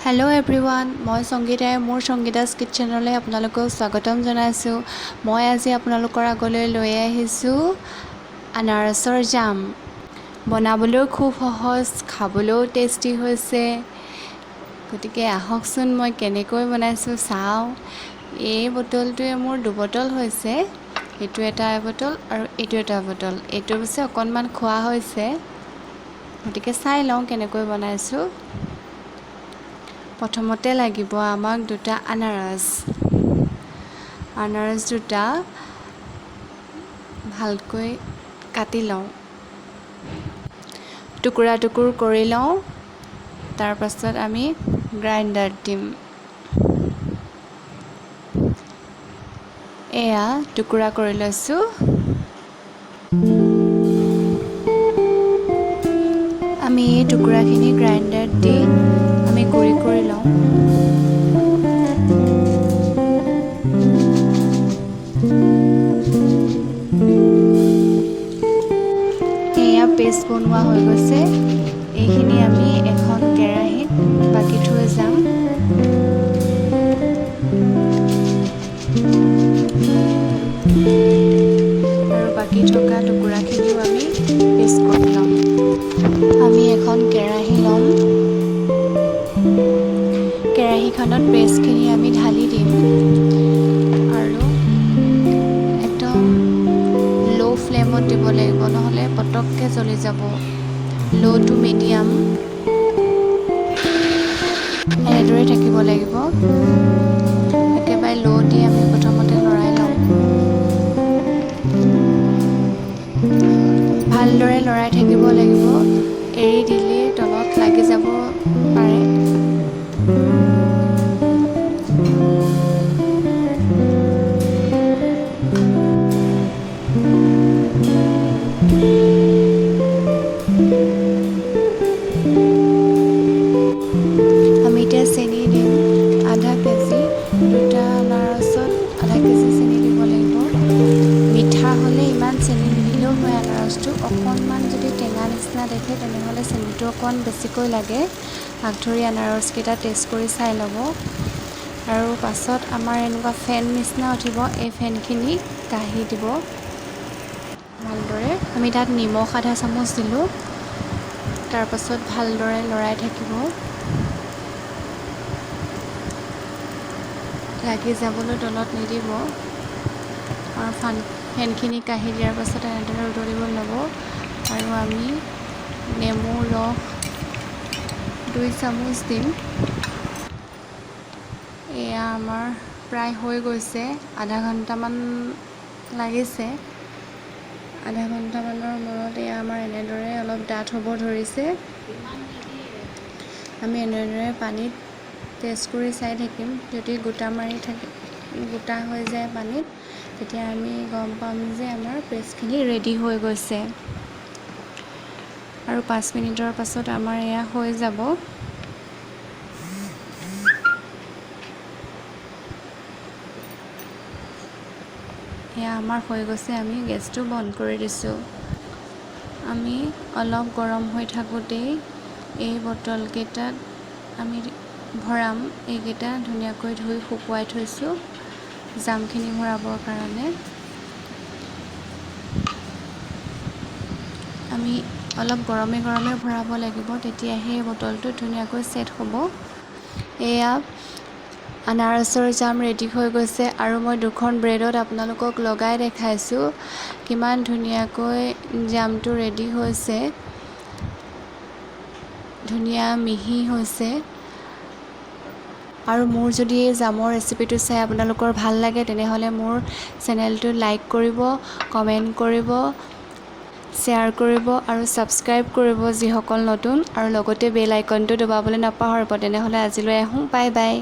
Hello' everyone, মই সংগীতাই মোৰ সংগীতাছ কিটচেনলৈ আপোনালোকক স্বাগতম জনাইছোঁ। মই আজি আপোনালোকৰ আগলৈ লৈ আহিছোঁ আনাৰসৰ জাম। বনাবলৈও খুব সহজ, খাবলৈও টেষ্টি হৈছে। গতিকে আহকচোন মই কেনেকৈ বনাইছোঁ চাওঁ। এই বটলটোৱে মোৰ দুবটল হৈছে, এইটো এটা বটল আৰু এইটো এটা বটল। এইটো অৱশ্যে অকণমান খোৱা হৈছে, গতিকে চাই লওঁ কেনেকৈ বনাইছোঁ। প্ৰথমতে লাগিব আমাক দুটা আনাৰস। আনাৰস দুটা ভালকৈ কাটি লওঁ, টুকুৰা টুকুৰ কৰি লওঁ। তাৰপাছত আমি গ্ৰাইণ্ডাৰত দিম। এয়া টুকুৰা কৰি লৈছোঁ। আমি এই টুকুৰাখিনি গ্ৰাইণ্ডাৰত দি আমি গুড়ি কৰি লওঁ। এয়া পেষ্ট বনোৱা হৈ গৈছে। এইখিনি আমি এখন কেৰাহীত বাকি থৈ যাম। আৰু বাকী থকা টুকুৰাখিনিও আমি পেষ্ট কৰি ল'ম। আমি এখন কেৰাহী ল'ম। কেৰাহীখনত পেষ্টখিনি আমি ঢালি দিম আৰু একদম ল' ফ্লেমত দিব লাগিব, নহ'লে পটককৈ জ্বলি যাব। ল' টু মিডিয়াম এনেদৰে থাকিব লাগিব। একেবাৰে ল' দি আমি প্ৰথমতে লৰাই ল'ম। ভালদৰে লৰাই থাকিব লাগিব, এৰি দিলে তলত লাগি যাব পাৰে। আমি এতিয়া চেনি দিম আধা কেজি। দুটা আনাৰসত আধা কেজি চেনি দিব লাগিব। মিঠা হ'লে ইমান চেনি নিদিলেও হয়। আনাৰসটো অকণমান যদি টেঙা নিচিনা দেখে তেনেহ'লে চেনিটো অকণ বেছিকৈ লাগে। আগ ধৰি আনাৰসকেইটা টেষ্ট কৰি চাই ল'ব। আৰু পাছত আমাৰ এনেকুৱা ফেন নিচিনা উঠিব, এই ফেনখিনি কাঢ়ি দিব ভালদৰে। আমি তাত নিমখ আধা চামুচ দিলোঁ। তাৰপাছত ভালদৰে লৰাই থাকিব, লাগি যাবলৈ তলত নিদিব। আৰু ফেনখিনি কাঢ়ি দিয়াৰ পাছত এনেদৰে উতলিব ল'ব। আৰু আমি নেমু ৰস 2 চামুচ দিম। এয়া আমাৰ প্ৰায় হৈ গৈছে, আধা ঘণ্টামান লাগিছে। আধা ঘণ্টামানৰ মূৰত এয়া আমাৰ এনেদৰে অলপ ডাঠ হ'ব ধৰিছে। আমি এনেদৰে পানীত টেষ্ট কৰি চাই থাকিম। যদি গোটা মাৰি থাকে, গোটা হৈ যায় পানীত, তেতিয়া আমি গম পাম যে আমাৰ পেষ্টখিনি ৰেডি হৈ গৈছে। আৰু 5 মিনিটৰ পাছত আমাৰ এয়া হৈ যাব। এয়া আমাৰ হৈ গৈছে। আমি গেছটো বন্ধ কৰি দিছোঁ। আমি অলপ গৰম হৈ থাকোঁতেই এই বটলকেইটাত আমি ভৰাম। এইকেইটা ধুনীয়াকৈ ধুই শুকুৱাই থৈছোঁ জামখিনি ভৰাবৰ কাৰণে। আমি অলপ গৰমে গৰমে ভৰাব লাগিব, তেতিয়াহে এই বটলটো ধুনীয়াকৈ ছেট হ'ব। এয়া আনাৰসৰ জাম ৰেডি হৈ গৈছে। আৰু মই দুখন ব্ৰেডত আপোনালোকক লগাই দেখাইছোঁ কিমান ধুনীয়াকৈ জামটো ৰেডি হৈছে, ধুনীয়া মিহি হৈছে। আৰু মোৰ যদি এই জামৰ ৰেচিপিটো চাই আপোনালোকৰ ভাল লাগে তেনেহ'লে মোৰ চেনেলটো লাইক কৰিব, কমেণ্ট কৰিব, শ্বেয়াৰ কৰিব আৰু ছাবস্ক্ৰাইব কৰিব যিসকল নতুন। আৰু লগতে বেল আইকনটো দবাবলৈ নাপাহৰিব। তেনেহ'লে আজিলৈ আহোঁ, বাই বাই।